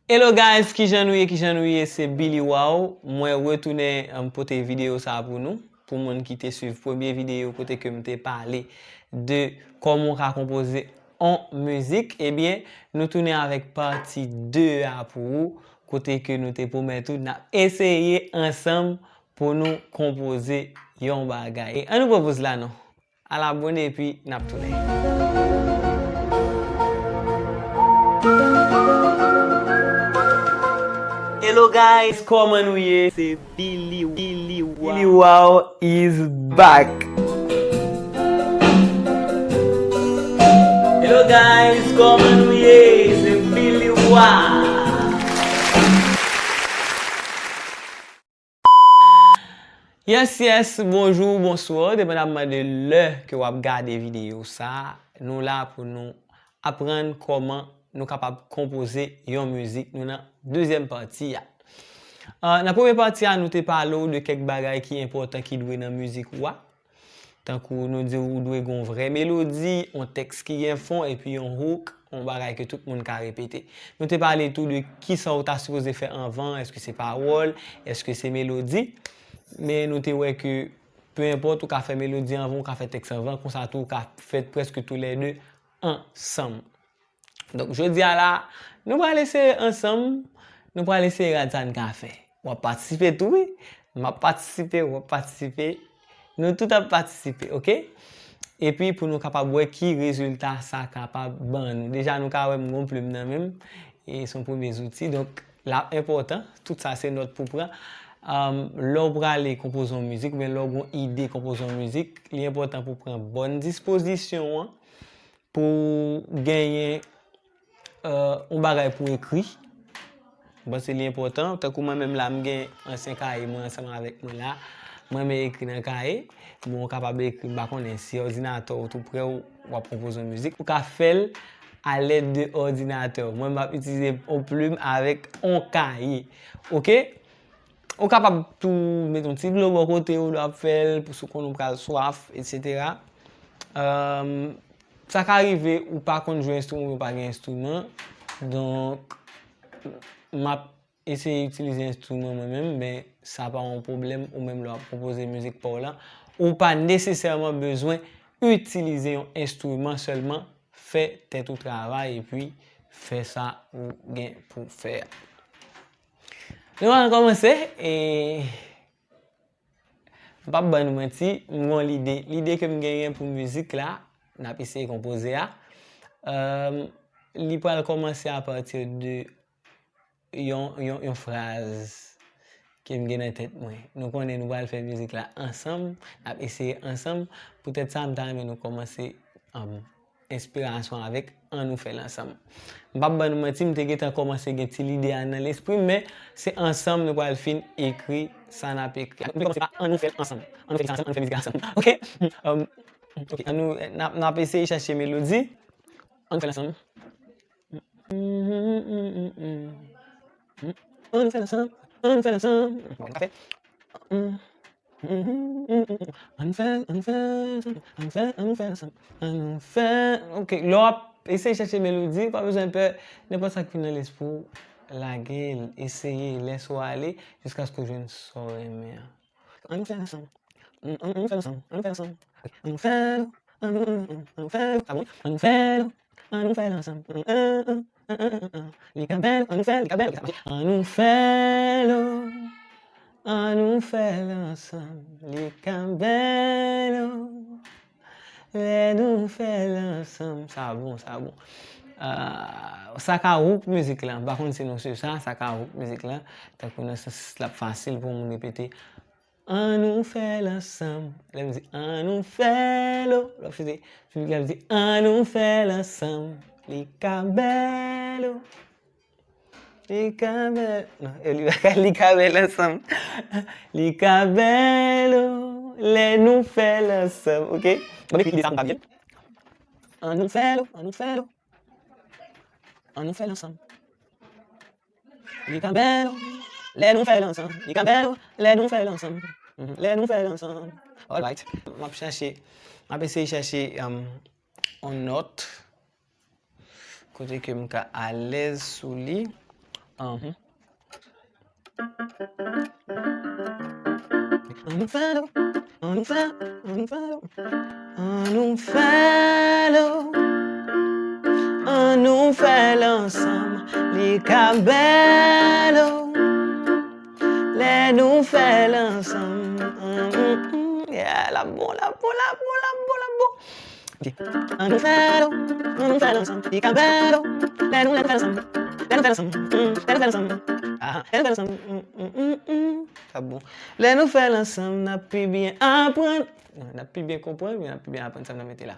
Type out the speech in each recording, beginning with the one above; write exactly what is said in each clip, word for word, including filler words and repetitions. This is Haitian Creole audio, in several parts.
Hello guys, kijan nou ye, kijan nou ye? Se Billy Wow. Mwen retounen, um, pote videyo sa pou nou. Pou moun ki te swiv premye videyo kote ke m te pale de kòman w ka konpoze on mizik, ebyen, nou tounen avèk pati de a pou ou, kote ke nou te pwomèt ou n ap eseye ansanm pou nou konpoze yon bagay. E ann nou pran poz la non. Al abòne epi n ap tounen. Hello guys, kòman nou ye? Se Billy, Billy Wow. Billy Wow is back. Hello guys, kòman nou ye? Se Billy Wow. Yes, yes, bonjou, bonswa, depandamman de lè ke w ap gade videyo sa, nou la pou nou aprann kòman nou kapab konpoze yon mizik. Nou nan dezyèm pati a. Ah, nan premye pati a, nou te pale w de kèk bagay ki enpòtan ki dwe nan mizik ou a. Tankou nou di w ou dwe gen yon vrè melodi, yon tèks ki gen fon, epi yon hook, yon bagay ke tout moun ka repete. Nou te pale tou de kisa w ta sipoze fè anvan, èske se pawòl, èske se melodi. Men nou te wè ke, pe enpòt, ou ka fè melodi anvan, ou ka fè tèks anvan, konsa tou ou ka fè prèske toulède ansanm. Donk, jodi a la, nou pral eseye ansanm, nou pral eseye gad sa n ka fè. W ap patisipe tou, wi. M ap patisipe, w ap patisipe. Nou tout ap patisipe, oke? Epi pou nou kapab wè ki rezilta sa kapab ban nou. Deja, nou ka wè m gon plim nan men m. E se yon premye zouti. Donk, l ap enpòtan. Tout sa se nòt pou pran. Am, lè w prale konpoze yon mizik, oubyen lè w gon ide konpoze yon mizik, li enpòtan pou pran bòn dispozisyon an. Pou w genyen, euh, yon bagay pou ekri. M panse li enpòtan. Tankou mwen menm la, m gen ansyen kaye mwen ansanm avèk mwen la. Mwen renmen ekri nan kaye. Bon, ou kapab ekri, m pa konnen si òdinatè w tou prè w, w ap konpoze yon mizik. Ou ka fè l alèd de òdinatè w. Mwen, m ap itilize yon plim avèk yon kaye. Oke? Ou kapab tou met yon ti dlo bò kote w lè w ap fè l, pou si w konnen w pral swaf, etsetera. Èm, sa ka rive ou pa konn jwe enstriman oubyen w pa gen enstriman. Donk, m ap eseye itilize enstriman mwen menm, men sa pa yon pwoblèm ou menm lè w ap konpoze mizik pa w lan. Ou pa nesesèman bezwen itilize yon enstriman, sèlman fè tèt ou travay epi fè sa ou gen pou fè a. Nou pral kòmanse, e m p ap ban nou manti, m gon lide. Lide ke m genyen pou mizik la, n ap eseye konpoze a. Èm, li pral kòmanse apati de yon, yon, yon fraz ke m gen nan tèt mwen. Nou konnen nou pral fè mizik la ansanm, n ap eseye ansanm. Poutèt sa, m ta renmen nou kòmanse, um, enspirasyon avèk Ann nou fè l ansanm. M p ap ban nou manti, m te gentan kòmanse gen ti lide a nan lespri m, men se ansanm nou pral fin ekri sa n ap ekri a. Nou te kòmanse pa Ann nou fè l ansanm. Ann nou fè li sa ansanm, ann nou fè mizik la ansanm. Oke? Um, oke, ann nou, n ap, n ap eseye chèche melodi. Ann nou fè l ansanm. Ann nou fè l ansanm, ann nou fè l ansanm. Bon, nou ka fè. Ann fè l, ann fè l ansanm, ann fè l, ann nou fè l ansanm, ann nou fè l. Oke, lè w ap eseye chèche melodi, pa bezwen pè, nenpòt sa k vin nan lespri w, lage l, eseye, lèse w ale, jiskaske w jwenn sa w renmen an. Ann nou fè l ansanm. Ann, ann, ann nou fè l ansanm. Ann nou fè l ansanm. Ann nou fè l. Ann nou fè l. Sa bon? Ann nou fè l. Ann nou fè l ansanm. Li ka bèl. Ann nou fè l. Li ka bèl. Li ka bèl. Ann nou fè l ansanm. Li ka bèl. Lè nou fè l ansanm. Sa bon, sa bon. Ah, sa ka wouk mizik la. M pa konn si nou swiv sa, sa ka wouk mizik la. Tankou nan sans l ap fasil pou moun repete. Ann nou fè l ansanm. Lè m di, ann nou fè l o. Lè w chante, piblik la di, ann nou fè l ansanm. Li ka bèl o. Li ka bèl. Non, e li pa ka, li ka bèl ansanm. Li ka bèl o. Lè nou fè l ansanm, oke? Bon, epi ide sa konn pa byen. Ann nou fè l o, ann nou fè l o. Ann nou fè l ansanm. Li ka bèl, lè nou fè l ansanm. Li ka bèl, lè nou fè l ansanm. Mhm, lè nou fè l ansanm. Alright. M ap chache, m ap eseye chache, um, yon nòt kote ke m ka alèz sou li. Anhan. Ann nou fè l, ann nou fè l, ann nou fè l, ann nou fè l, ann nou fè l ansanm, li ka bèl. Lè nou fè l ansanm, mm, mm, mm, yeah, l ap bon, l ap bon, l ap bon, l ap bon, l ap bon. Ok. Ann nou fè l, ann nou fè l ansanm, li ka bèl. Lè nou, lè nou fè l ansanm, lè nou fè l ansanm, mm, lè nou fè l ansanm, ah, lè nou fè l ansanm, mm, mm, mm, mm, sa bon. Lè nou fè l ansanm, n ap pi byen aprann. Non, n ap pi byen konprann, men n ap pi byen aprann sa m nan mete la.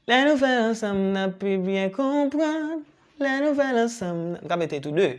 Lè nou fè l ansanm, n ap pi byen konprann. Lè nou fè l ansanm, m ka mete tou de.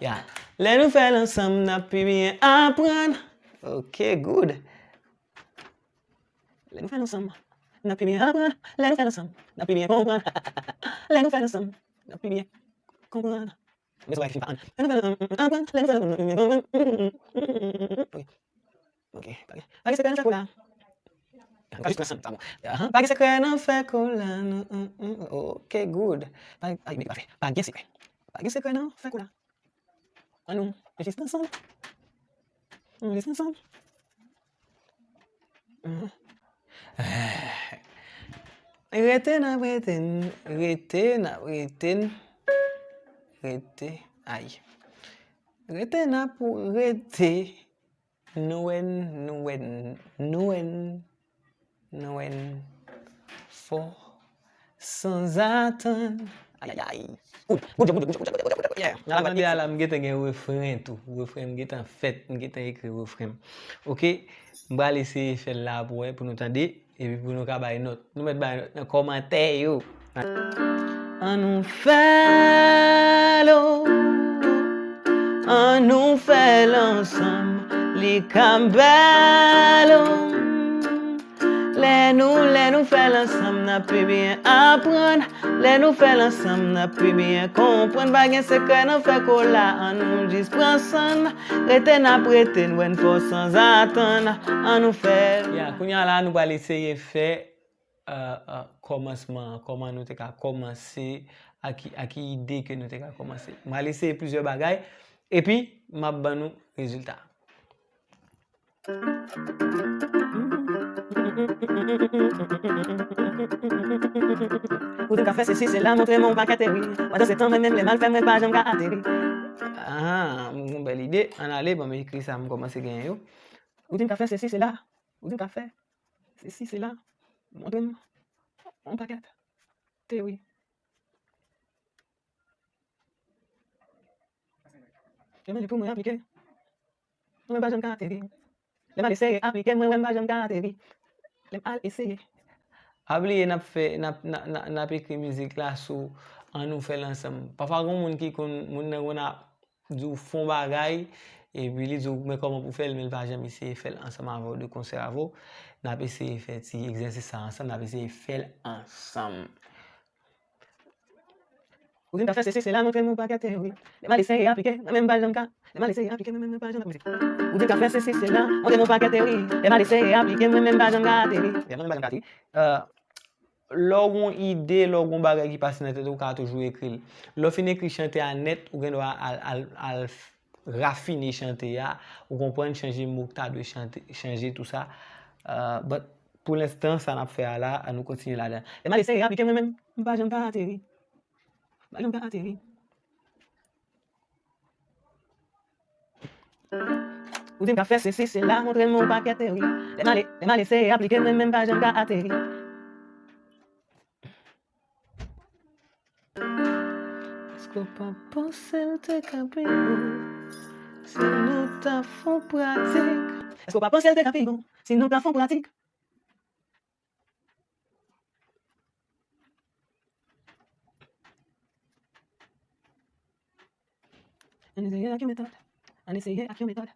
Ya. Lè nou fè l ansanm, n ap pi byen aprann. Ok, good. Lè nou fè l ansanm, n ap pi byen aprann. Lè nou fè l ansanm, n ap pi byen konprann. Lè nou fè l ansanm, n ap pi byen konprann. Men se bagay ki fin pa ann. Lè nou fè l ansanm, aprann. Lè nou fè l ansanm, n ap pi byen konprann. Ok. Ok, pa gen, pa gen sekrè nan fè kola. N ka jis pran san, sa bon. Ahan, pa gen sekrè nan fè kola, non, mm, mm, ok, good. Pa, ay, men li pa fè. Pa gen sekrè. Pa gen sekrè nan fè kola. Ann nou jis ansanm. Ann nou jis ansanm. Mhm. Rete n ap rete n, rete n ap rete n, rete, ay. Rete n ap rete, nou wè n, nou wè n, nou wè n, nou wè n fò. Sanzatann. Ayayay. Good, good job, good job, good job, good job, good job, good job. Yeah. Nan tande a la, m gentan gen refren tou. Refren, m gentan fèt, m gentan ekri refren. Ok? M pral eseye fè l la pou wè, pou nou tande, epi pou nou ka bay nòt. Nou mèt bay nòt nan kòmantè yo. Ann nou fè l, o. Ann nou fè l ansanm, li ka bèl, o. Lè nou, lè nou fè l ansanm, n ap pi byen aprann. Lè nou fè l ansanm, n ap pi byen konprann. Pa gen sekrè nan fè kola, ann nou jis pran san n. Rete n ap rete n, wè n fò sanzatann. Ann nou fè l. Ya, kounye a la, nou pral eseye fè, euh, euh, kòmansman an, kòman nou te ka kòmanse, ak ki, ak ki ide ke nou te ka kòmanse. M pral eseye plizyè bagay, epi m ap ban nou rezilta. Ou di m ka fè sesi, sela, montre mwen yon pakèt eri. Pandan se tan, mwen menm, lè m al fè, mwen pa janm ka ateri. Ah, m gon bèl ide. Ann ale, ban m ekri sa m kòmanse genyen yo. Ou di m ka fè sesi, sela. Ou di m ka fè sesi, sela. Montre m yon pakèt eri. Mwen menm li pou mwen aplike. Mwen menm pa janm ka ateri. Lè m al eseye aplike, mwen wè m pa janm ka ateri. Lè m al eseye. Pa bliye n ap fè, n ap, n ap, n ap, n ap ekri mizik la sou Ann nou fè l ansanm. Pafwa gon moun ki konn, moun nan konn ap di w fè yon bagay, epi li di w men kòman pou fè l, men l pa janm eseye fè l ansanm avè w, de konsè avè w. N ap eseye fè ti egzèsis sa ansanm, n ap eseye fè l ansanm. Ou di m ka fè sesi, sela, montre m yon pakèt teyori. Lè m al eseye aplike, mwen menm m pa janm ka. Lè m al eseye aplike, mwen menm m pa janm ka. Ou di m ka fè sesi, sela, montre m yon pakèt teyori. Lè m al eseye aplike, mwen menm m pa janm ka ateri. Lè mwen menm m pa janm ka ateri. Euh, lè w gon ide, lè w gon bagay ki pase nan tèt ou, ou ka toujou ekri l. Lè w fin ekri chante a nèt, ou gen dwa al, al, al rafine chante a, ou konprann, chanje mo k ta dwe chante, chanje tou sa. Euh, but pou lenstan, sa n ap fè a la, ann nou kontinye ladan. Lè m al eseye aplike mwen menm, m pa janm ka ateri. M pa janm ka ateri. Ou di m ka fè sesi, sela, montre m yon pakèt teyori. Lè m al, lè m al eseye aplike mwen menm, m pa janm ka ateri. Èske w pa panse l te ka pi bon si nou ta fè yon pratik? Èske w pa panse l te ka pi bon si nou ta fè yon pratik? Ann eseye ak yon metòd. Ann eseye ak yon metòd.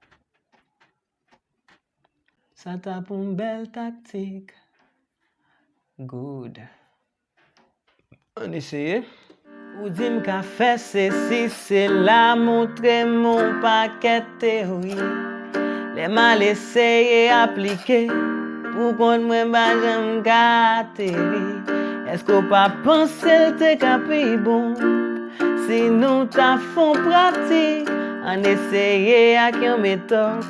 Sa t ap yon bèl taktik. Good. Ann eseye. Ou di m ka fè sesi, sela, montre m yon pakèt teyori. Lè m al eseye aplike, pou kont mwen pa janm ka ateri. Èske w pa panse l te ka pi bon Si nou ta fon pratik, ann eseye ak yon metòd.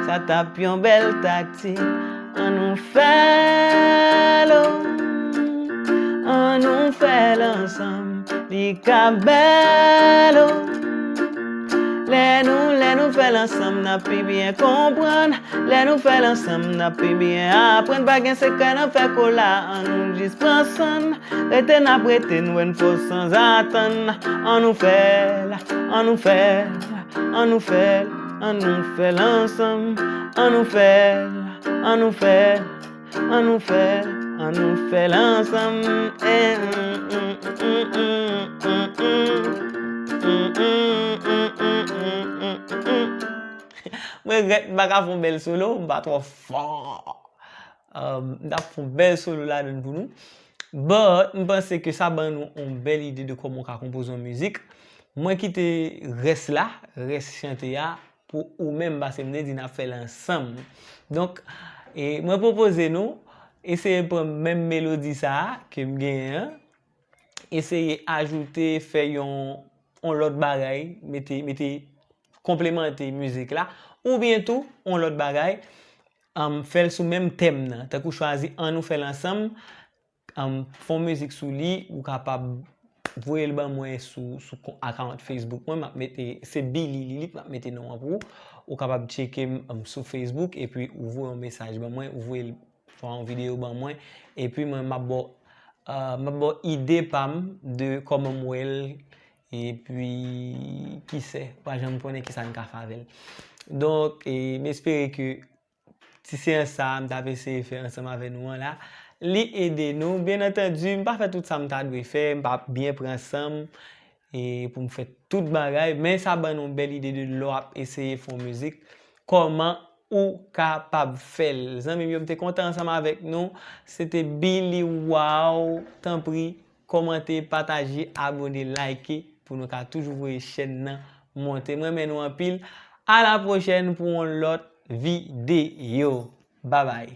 Sa t ap yon bèl taktik. Ann nou fè l, o. Ann nou fè l ansanm. Li ka bèl, o. Lè nou, lè nou fè l ansanm, n ap pi byen konprann. Lè nou fè l ansanm, n ap pi byen aprann. Pa gen sekrè nan fè kola, ann nou jis pran san n. Rete n ap rete, n wè n fò sanzatann. Ann nou fè l, ann nou fè l, ann nou fè l, ann nou fè l ansanm. Ann nou fè l, ann nou fè l, ann nou fè l, ann nou fè l ansanm. Eh, mm, mm. Mwen regrèt m pa ka fè yon bèl solo, m pa twò fò. Um, m t ap fè yon bèl solo ladann pou nou. But, m panse ke sa ban nou yon bèl ide de kòman w ka konpoze yon mizik. Mwen kite rès la, rès chante a, pou ou menm, paske m te di n ap fè l ansanm. Donk, e, mwen pwopoze nou eseye pran menm melodi sa a ke m genyen an, eseye ajoute, fè yon, yon lòt bagay, mete, mete, konplemante mizik la, oubyen tou, yon lòt bagay, um, fè l sou menm tèm nan, tankou chwazi Ann nou fè l ansanm, um, fè yon mizik sou li, ou kapab voye l ban mwen sou, sou kon-, account Facebook mwen, m ap mete, se Billy Lilite, m ap mete non an pou ou. Ou kapab tcheke m, um, sou Facebook, epi ou voye yon mesaj ban mwen, ou voye l fè yon videyo ban mwen, epi mwen, m ap ba w, uh, m ap ba w ide pa m de kòman m wè l, epi, kisa, pa janm konnen kisa n ka fè avè l. Donk, e, m espere ke ti seyans sa a m t ap eseye fè ansanm avè nou an la, li ede nou. Byen antandi, m pa fè tout sa m ta dwe fè, m pa byen pran san m, e pou m fè tout bagay, men sa ban nou yon bèl ide de lè w ap eseye fè yon mizik, kòman ou kapab fè l. Zanmi m yo, m te kontan ansanm avèk nou. Se te Billy Wow. Tanpri, kòmante, pataje, abòne, like, pou nou ka toujou voye chèn nan monte. Mwen renmen nou anpil. A la pwochèn pou yon lòt videyo. Babay.